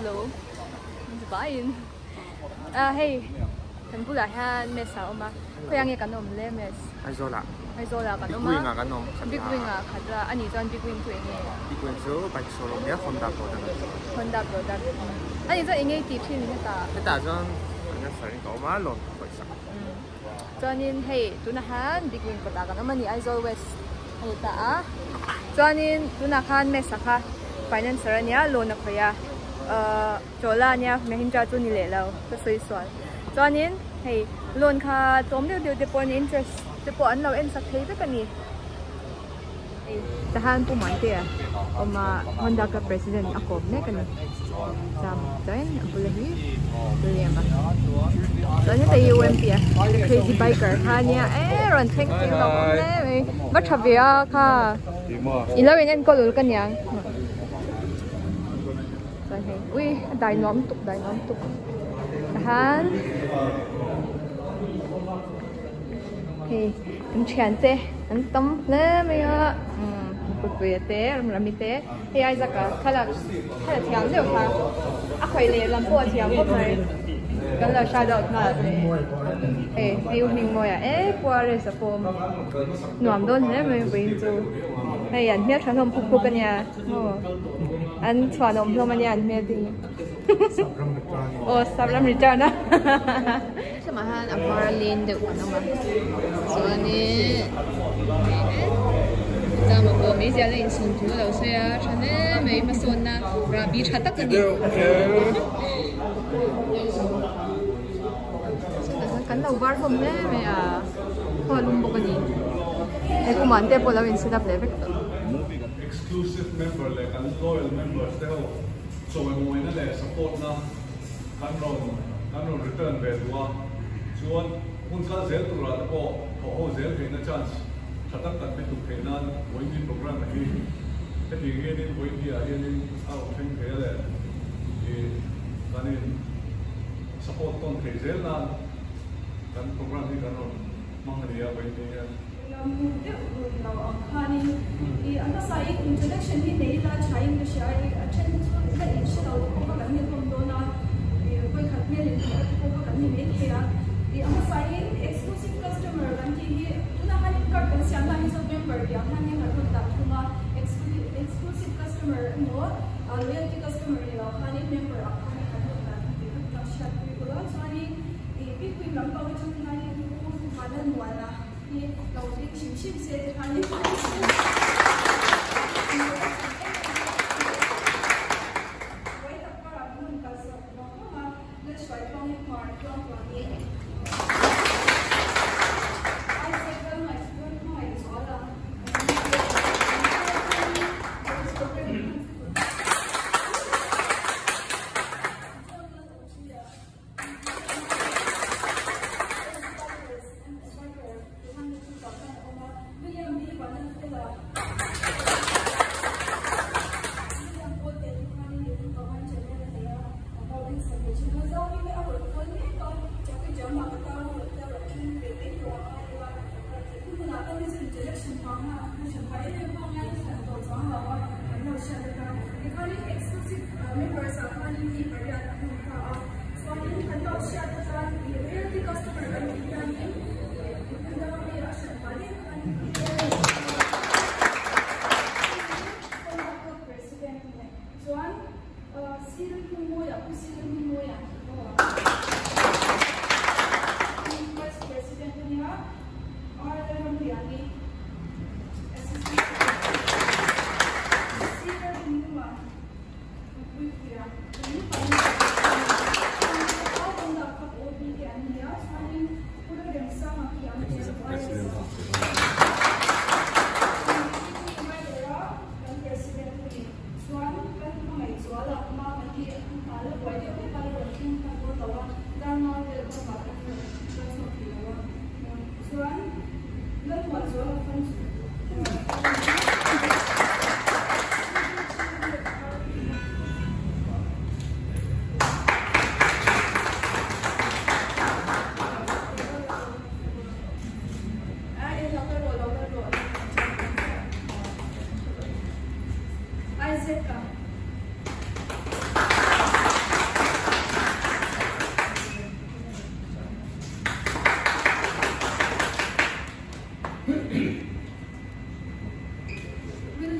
lo vaiin ah hei kan bulah hian mess a awm a khawiah nge kan awm le mess Aizawl ah Aizawl ah kan awm a Big Wing ah kan awm Big Wing ah khat a ani chuan Big Wing chu eng nge Big Wing chu bike showroom nia Honda product a ni Honda product ani chuan eng nge i tih thin hetah hetah chuan financier in ka awm a loan ka khawih sak. Chuanin hei tunah khan Big Wing kawtah kan awm a ni Aizawl West a ni ta a chuanin tunah khan Mesa kha financer a nia loan a khawih a ahh Chola a nia Mahindra chu ni leh lo ka sawi sual chuanin hei loan kha tlawm deuh deuh te pawh an interest te pawh an lo en sak thei vek a ni. Hei tahan Pu Muantea awm a Honda Club President a kawm mek a ni cham chuan a bula hi William a chuan heta hi UMP a the crazy biker kha ania e rawn thleng thleng lo awm hle mai va tha ve a kha i lo in enkawl ul ka niang chuan hei ui a dai nuam tuk dai nuam tuk tahan hei An thiante an tam hle mai a umm puipuia te ramrami te hei Isaac a thlalak thla thiam deuh kha a khawih leh lam pawh a thiam khawp mai kan lo shout out nghal hei hei u Hmingmawia e Puares a pawh nuam dawn hle mai vawiin chu hei an hmeltha hlawm phuk phuk ania maw an chhuanawm hlawm ania an hmel te hi. Aw Sapram return a. Tlawmah hian a var leng deuh kan awm a chuanin chama pawh meizial a insum thu a lo sawi a tha hle mai hmasawnna rahbi tha tak a ni. Kan lo var hlawm hle mai a khaw a lum bawk a ni he kum ah te pawh lo in set up leh vek tawh. Exclusive member leh kan loyal members te ho chawimawina leh support na kan rawn kan rawn return ve duh a, chuan hun kal zel turah te pawh thawh ho zel theihna chance tha tak tak bituk theih nan vawiin ni programme hi hetiang hianin vawiin ni ah hianin a rawn thleng thei a le ih kan in support tawn thei zel nan kan programme hi kan rawn hmang a ni a vawiin ni hian. Lam hmuh deuh run lo ang khanin i a hmasa in introduction hi nei ila tha in ka hria i a then chu la in hre lo te pawh kha kan ni hlawm dawn a i vawikhat hmel in hmuh te pawh kha kan ni mai thei a i a hmasa in exclusive customer kan tih hi tunah khan card kan siam lai hi chuan member tih ang khan hian kan rawn dah thung a exclusive customer emaw loyalty customer ni lo khanin member ang khan kan rawn dah thung tih kha ka hriatpui ula chuanin i bik lampang atang hianin u Vanlalmuana hi lo bik hrim hrim se ti khan in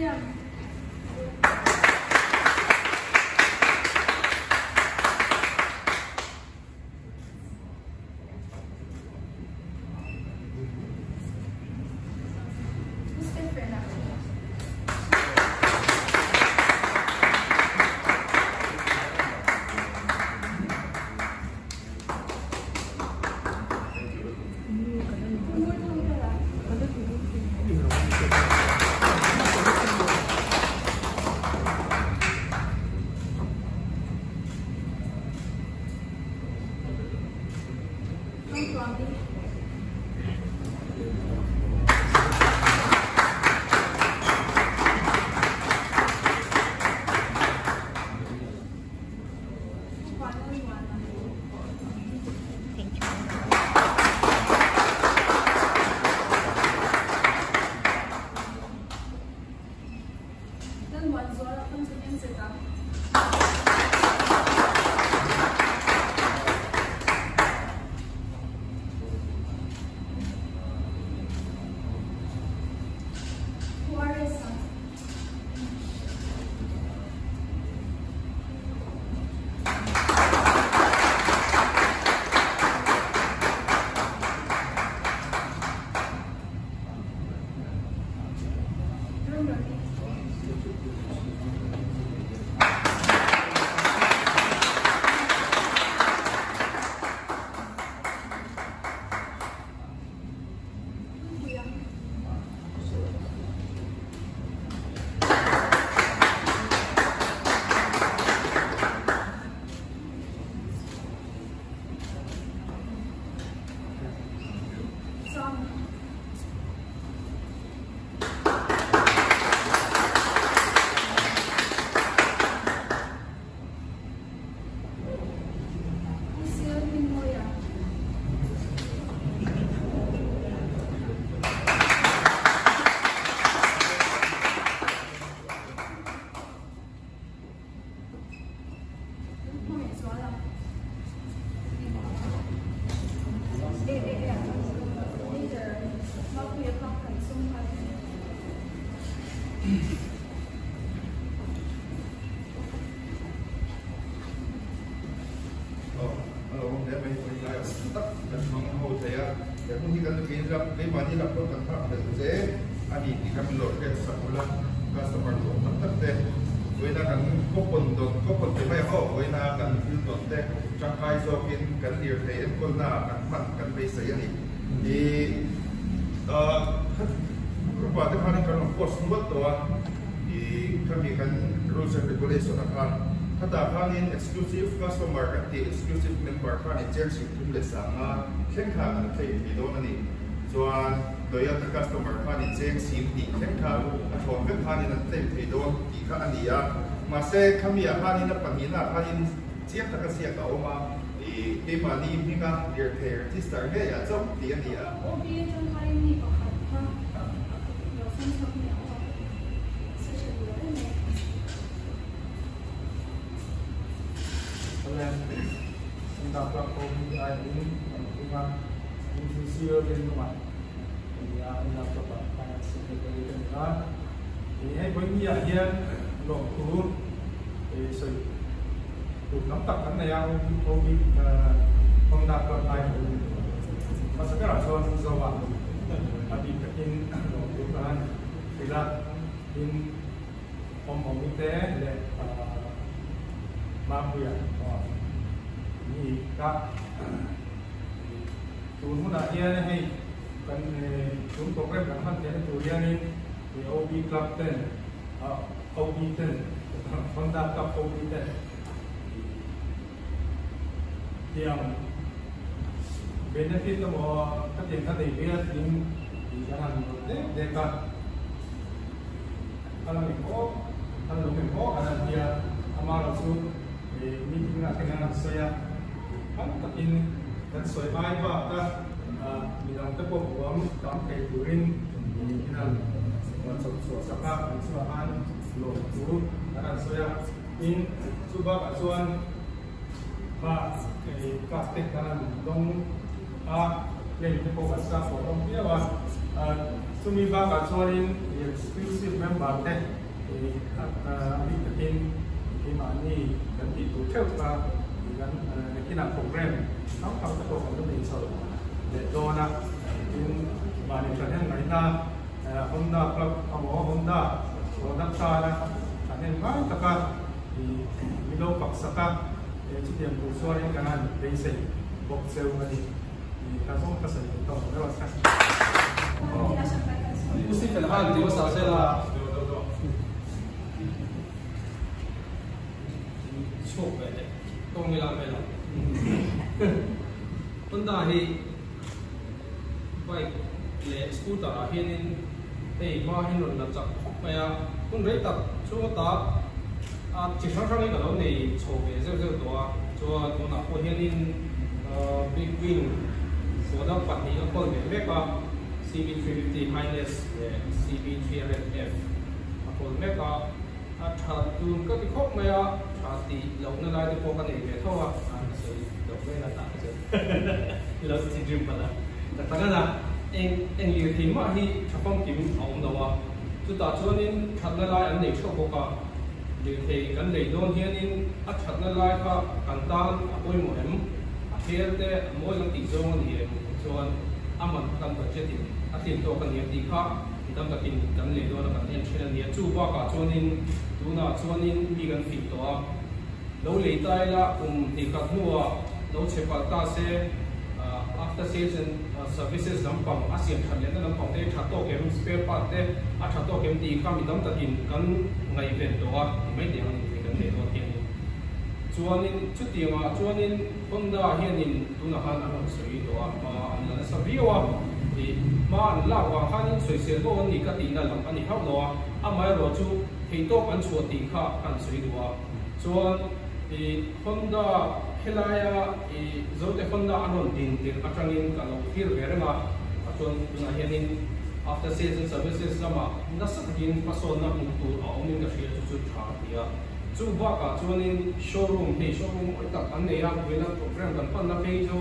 William. Pu Stephen-a. Pu Ngurthangthara. Thangtuangi. Pu Vanlalmuana. Thank you. Lalmuanzuala Function MZ-a. Pu RS-a. Ramrami. Puia. Sawma. Pu Sial Hmingmawia. Hmangaihzuala. E e e Leader Mapuia kha kan sum nghal thei. Aw, a lo awm hle mai, vawi lai awm tak kan hmang ho thei a, he hmun hi kan keini lam, keimahni lam pawh kan nghak hlel che a ni tih kha min lo hriat sak ula, customer duhawm tak tak te, vawiina kan coupon dawn, coupon ti mai ang aw, vawiina kan thil dawn te tangkai zawkin kan lirthei enkawlna ah kan hman kan beisei a ni. Ih, group ah te khanin kan rawn post nual tawh a, ih, khami kan rules and regulation ah khan khatah khanin exclusive customer kan tih exclusive member khanin cheng 33,000 thleng kha an claim thei dawn a ni. Chuan loyalty customer khanin cheng 20,000 thleng kha a thlawn vek khanin an claim thei dawn tih kha a ni a. Mahse khami ah khanin a pahnihna ah khanin chiang taka ziak a awm a, ih, keimahni hminga lirthei register ngei ah chauh tih a ni a. OB atang khanin mi pakhat kha lo sawn chhuak mai ang aw. Session lo em mai. Awle, Sundar Club ho hi ai in an hung a, NCC rinawmah a ni a, Sundar Club ah Finance Secretary ka ni a. Hei vawinia hian lawmthu sawi tur tam tak kan nei a, OB Honda Club ai ho hmasa berah chuan Zoa a bik takin lawmthu ka han hrilh a, tin awm awm te leh Mapuia ni ka tun hunah hian hei kan tun program kan hman theihna tur hianin OB club ten OB ten Honda club OB ten tiang benefit emaw ka tiang kha nei ve a tling tih kan han rawn dek dek a. Kal ang aw, kal lo ang aw kan han ti a, amaherawh chu meeting ah te khan an sawi a, tam takin kan sawi ai bak a, midang te pawh huam tam thei turin in han chawp chhuah sak a, an chungah khan lawm thu kan han sawi a, tin chu bakah chuan kha class te khan an dawng a, claim te pawh kan sa tawh hlawm viau a. Chumi bakah chuanin exclusive member te a bik takin keimahni kan tih tur theuh kha kan nakinah program hrang hrang te pawh kan la nei chho leh dawn a. Tin, mahni thahnem ngaihna Honda club emaw Honda product tana thahnem ngai taka mi lo paksak a, chutiang tur chuanin kan han beisei bawk cheu a ni. Ka zawng ka sawi duh tawh lo a sa. Pu Stephen khan ti hmasa se la. Chhuak ve leh tawng ila vel ang. Honda hi bike leh scooter ah hianin hei hma hi rawn la chak khawp mai a. Hun rei tak chhung ata a chi hrang hrangin ka lo nei chho ve zeuh zeuh tawh a. Chuan tunah pawh hianin Big Wing product pahnih a kawl ve mek a, CB350 Highness leh CB300F a kawl mek a, a tha tun ka ti khawp mai a, tha tih lohna lai te pawh ka nei ve tho a, a ka sawi loh vel a tah chu lo thinrim palh a, tak tak a na, eng eng lirthei mah hi tha famkim a awm lo a, chutah chuanin thatna lai an nei theuh bawk a. Lirthei kan lei dawn hianin a thatna lai kha kan tan a pawimawh em? A hel te a mawi kan tih zawng a ni em? Chuan a man kha kan budget in a tlin tawk a ni a tih kha mi tam takin kan lei dawn a kan en thin a ni a. Chu bakah chuanin tunah chuanin mi kan fing tawh a, lo lei ta ila kum hnih khat hnuah lo chhe palh ta se, After sales and services lampang a siam that lehna lampang te tha tawk em, spare part te a tha tawk em tih kha mi tam takin kan ngaihven tawh a ti mai teh ang a ni kan nei dawn hianin. Chuanin chutiangah chuanin Honda hianin tunah khan an rawn sawi tawh a, hma an la nasa viau a, ih hma an lak vang khanin sawisel bo an ni ka tihna lam a ni hauh lo a, amaherawh chu theihtawp an chhuah tih kha kan sawi duh a, chuan ih Honda helaia I Zote Honda an rawn din tirh atangin ka lo thlir ve reng a, chuan tunah hianin after sales and services lamah nasa takin hmasawnna hmuh tur a awmin ka hria chu chu tha a ti a. Chu bakah chuanin showroom hei showroom awi tak an nei a, vawiina program kan panna phei chu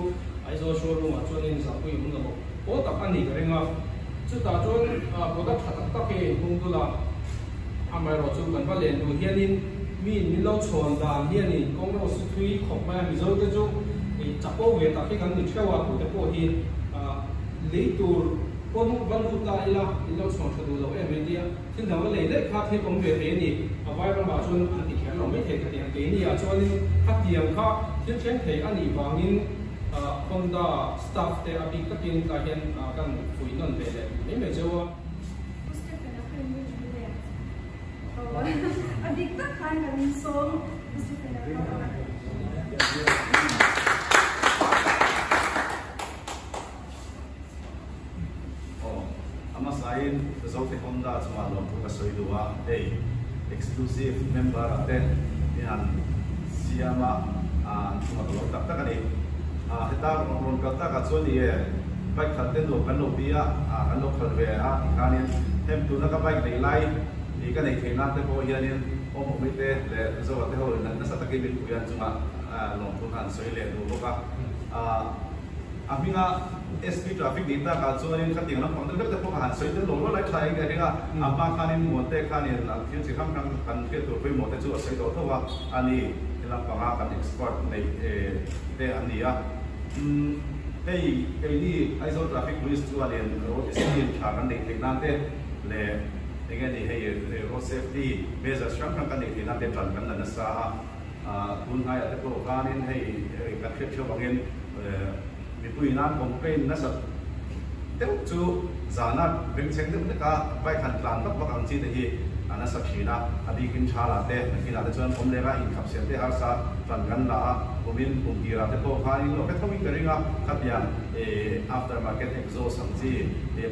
Aizawl showroom ah chuanin zahpui awm lo pawl tak a nih ka ring a. Chutah chuan product tha tak tak hi a inhung dul a, amaherawh chu kan va len duh hianin Mi min lo chhawn dan hianin kawng ro su thui khawp mai a, Mizo te chu chapo ve tak hi kan ni theuh a, tute pawh hi lei tur pawn va lut ta ila min lo chhawn tha duh lo em mai tia thil dang a lei daih kha thil awm ve thei a ni. A vai ramah chuan an ti kher lo mai thei ka ti ang, keini ah chuanin khatiang kha thil thleng thei a nih vangin Honda staff te a bik takin tlai hian kan fuih nawn ve leh mai mai cheu a. Pu Stephen-a kha in ring em le? A dik tak khan kan sawm Stephen a kha a. Aw, a hmasain Zote Honda chungah lawmthu ka sawi duh a, hei exclusive member ah te min han siam a, an chungah ka lawm tak tak a ni. Heta rawn kal takah chuan ni e, bike khalh te nuam kan lo bia a, kan lo khalh ve a tikhanin hem tuna ka bike nei lai Ih ka neih theih nan te pawh hianin awm awmi te leh Zoa te ho in nasa takin min pui an chungah lawmthu kha an sawi leh duh bawk a. A hminga SP traffic nih takah chuanin khatiang lampang deuh deuh te pawh ka han sawi tel lo rual lai tha in ka ring a. A hma khanin Muante khanin an thil chi hrang hrang kan hriat tur pawimawh te chu a sawi tawh tho a, a ni he lampanga kan expert neih te an ni a. Hei keini Aizawl Traffic Police chuanin road discipline tha kan neih theih nan te leh Enge ni hei road safety measures hrang hrang kan neih theih nan te tan kan la nasa a, tun hnaiah te pawh khanin hei kan hriat theuh angin mipui nan complaint nasat deuh chu zana bengchheng deuh hleka bike han tlan vak vak ang chi te hi a nasa thin a, a bikin thalah te nakinah te chuan awm lenga inkhap siam te harsa tan kan la a, kumin kum tirah te pawh khanin lo hre tho in ka ring a, khatiang after market exhaust ang chi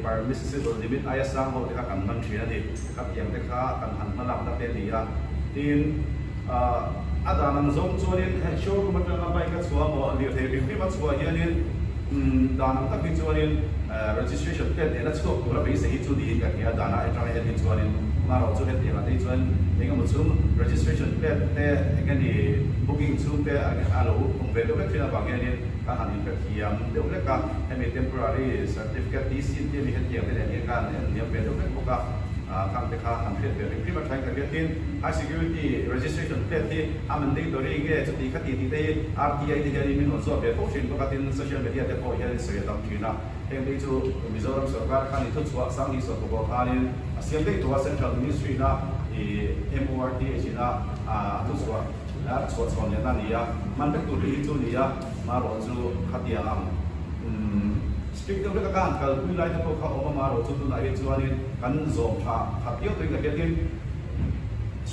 Permissible limit aia sang ho te kha kan man thin a ni. Khatiang te kha kan han hma lakna te a ni a. Tin, a dan ang zawng chuanin hei showroom atanga bike a chhuah maw lirthei hrim hrim a chhuah hianin dan ang tak hi chuanin registration plate nena chhuak tura beisei hi chu niin ka hria a dan a atanga en hi chuanin. Maro chu hetiang ah te hi chuan engemaw chung registration plate te eng emaw booking chhung te a lo awm ve deuh hlek thin avang hianin kan han inhrethiam deuh hlek a, hemi temporary certificate TC an tih ami hetiang te nen hian ka han en liam ve deuh hlek bawk a, khang te kha han hriat ve hrim hrim a thain ka hriat tin high security registration plate hi a mandatory nge chuti kha tih tih te hi RTI te hianin min rawn zawt ve fo thin bawk a, tin social media te pawh hianin sawi a tam thin a. Heng te chu Mizoram sorkar khan i thuchhuah Sanghnih sawrkawpawh khanin a siam daih tawh a, Central Ministry na i MORTH ina a thuchhuah a chhuah chhawn lehna a ni a, man vek tur hi chu a ni a, marawh chu khatiang ang strict deuh hlek a ka han kalpui lai te pawh kha awm a, marawh chu tunah hi chuanin kan zawm tha khat viau tawhin ka hria tin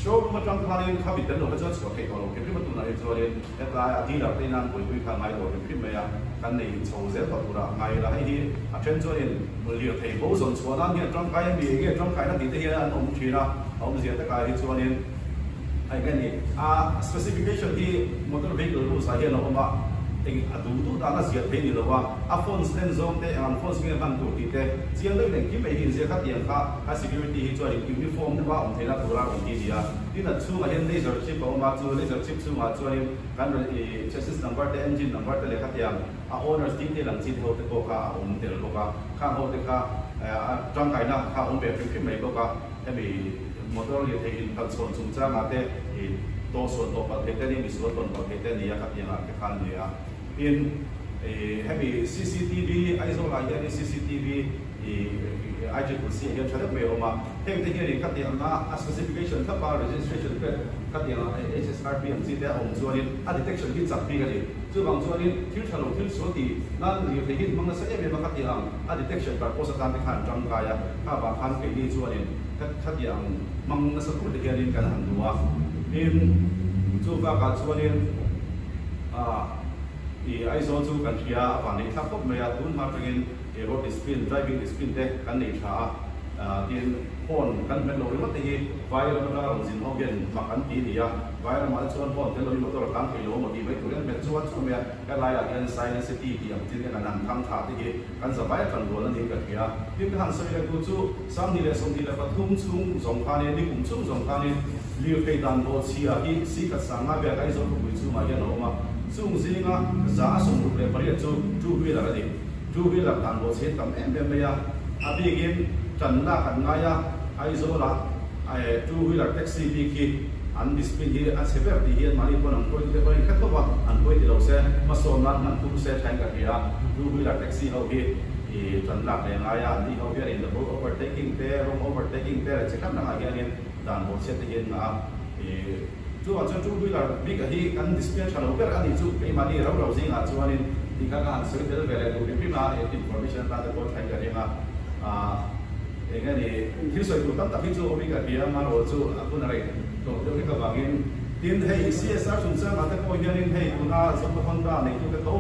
showroom atang khanin kha mit tel lo kha chuan chhuah theih tawh lo hrim hrim a tunah hi chuanin. Hetlai a dealer te in an buaipui kha ngai lo hrim hrim mai a, kan nei chho zel tawh turah ngai ila hei hi a then chuanin lirthei bo zawn chhuah nan hian tangkai a mi enge tangkaina tih te hian an awm thin a, a awmzia takah hi chuanin hei nge ni a specification hi motor vehicle rules ah hian a awm a, eng a duh duh dan a ziah thei ni lo a, a phones len zawng te eng ang phones nge hman tur tih te chiang deuhin engkim mai hi inziak kha tiang kha a security hi chuanin uniform deuha awm theihna tura rawn ti a ni a, tin a chhungah hian laser chip a awm a, chu laser chip Chungah chuanin kan rawn i chassis number te, engine number te leh khatiang a owners detail ang chi te ho te pawh kha a awm tel bawk a, khang ho te kha a tangkaina kha a awm ve hrim hrim mai bawk a, hemi motor lirthei inphalh chhawn chungchangah te i tawhsual tawh palh thei te ania, misual tawn palh thei te a ni a khatiangah te khan a ni a. Tin, hemi cctv Aizawlah hianin cctv i IGPC ah hian tha deuh mai a awm a, heng te hianin khatiang a a specification thlap a registration plate khatiang a HSRP ang chi te a awm chuanin a detection hi chak bik a ni. Chuvang chuanin thil tha lo thil sual tih nan lirthei hi an hmang nasa em em a khatiang a detection purpose atan te khan an tangkai a, kha vang khan keini chuanin khatiang hmang nasa tur te hianin kan han duh a. Tin, chuvakah chuanin ah i Aizawl chu kan hria a vanneih thlak khawp mai a, tun hma atangin He road discipline, driving discipline te kan nei tha a, tin horn kan hmet lo ringawt te hi vai ram atanga rawn zin ho hian mak an ti a ni a, vai ramah te chuan horn tel lovin motor a tlang thei lo emaw tih mai tur hian hmet chuan chuan mai a, helaiah hian Silent City tih ang chin te kan han thang tha te hi kan za vai atang rual a niin ka hria. Tin ka han sawi leh tu chu 2023 chhung zawng khanin, nikum chhung zawng khanin lirthei dan bawhchhia hi sikhat sanga vel Aizawl khawpui chhungah hian a awm a, chung zinga 168 chu two wheeler a ni. Two wheeler dan bawh chhe tam em em mai a, a bikin tanna kan ngai a, Aizawlah two wheeler taxi bik hi an discipline hi a chhe ber tih hi anmahni pawn an hruaitu te pawhin hre tho a, an hruai ti lo se, hmasawn nan hman tum se thain ka hria, two wheeler taxi ho hi i tan lak leh ngai a, anni ho hianin double overtaking te, wrong overtaking te leh chi hrang hrangah hianin dan bawh chhiat te hi an ngah a, i Chuvang chuan two wheeler bik a hi kan display tha lo ber a nih chu keimahni ro ro zingah chuanin tih kha ka han sawi tel ve leh duh hrim hrim a, information atan te pawh thain ka ring a, aah eng nge ni thil sawi tur tam tak hi chu awmin ka hria marawh chu a hun a rei tawh deuh hlek avangin tin hei CSR chungchangah te pawh hianin hei tuna Zopa Honda neitute tho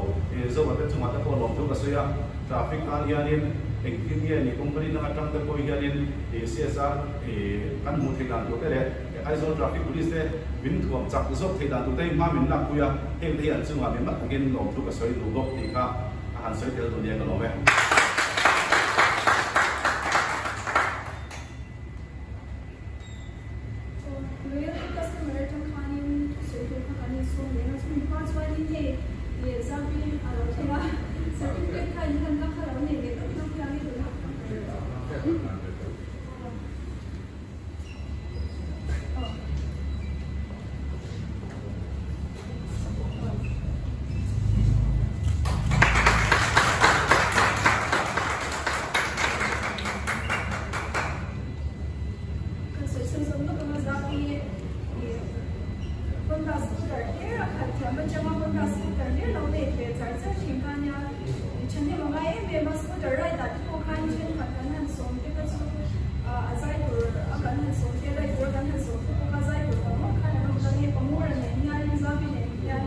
Zopa te chungah te pawh lawmthu ka sawi a, traffic tan hianin engtin nge ni company dang atang te pawh hianin CSR kan hmuh theih dan tur te leh Aizawl Traffic Police te min thuam chak zawk theih dan tur te hi hma min lakpui a, heng te hi an chungah mi mat takin lawmthu ka sawi duh bawk tih kha a han sawi tel duh nia ka lawm e. Loyalty customer atang khanin thusawi tur kha kan insawm leh a, chumi hma chuanin hei zapi a lo thleng a, certificate kha inhlanna kha lo nei leh tawp hlauh hiangin tunah. A zai tur a kan han sawm te, zai tur a kan han sawm te pawh kha zai tur tam ngawt khan an awm ta nge, Pamura nen hianin Zavi nen hian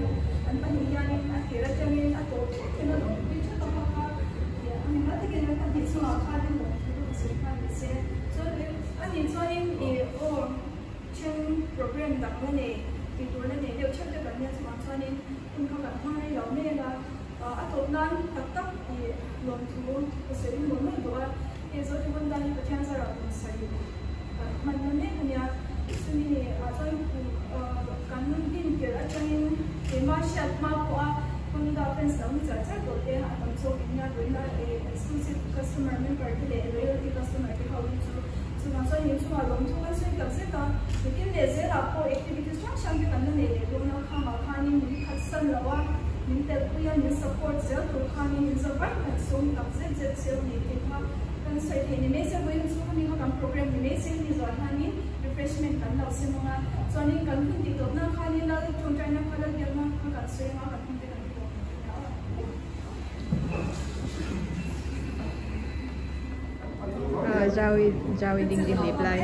an pahnih hianin a tir atangin a tawp thleng thleng an awmpui theuh a kha kha a mi mal takin an pahnih chungah khanin lawmthu ka sawi kha ni se. Chuan ani chuanin ih aw then program dang la nei tih tur la nei deuh theuh te kan nia chungah chuanin hun kha kan hmang rei lo mek a, a tawp nan tak tak ih lawmthu ka sawi mawlh mawlh duh a. Hei Zote Honda hi Pathian zarah kum sarih kan hmanna mek a nia. Chumi ah chuan kum kan din tirh atangin keimah hriat hma pawha Honda fans lo ni char char tawh te a tam zawk in nia vawiina exclusive customer member te leh loyalty customer te ho hi chu chuvang chuan inchungah lawmthu kan sawi tak zet a. Nitin leh zelah pawh activities hrang hrang te kan la nei leh dawn a, khangah khanin min khatsan lo a, min telpui a, min support zel tur khanin min zavai kan sawm tak zet zet cheu ni tih kha kan sawi theih ni mai se, vawiin chu khami kha kan program ni mai se hemi zawh hianin refreshment kan lo sem ang a, chuanin kan hun tih tawpna khanin lal tawngtaina kha lal biakna kha kan sawi ang a, kan hun te kan ti tawp ang nia aw. Jawi jawi ding ding lip lai.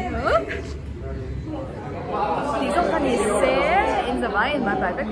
Tih zawng kha ni se in zavai in bye bye vek.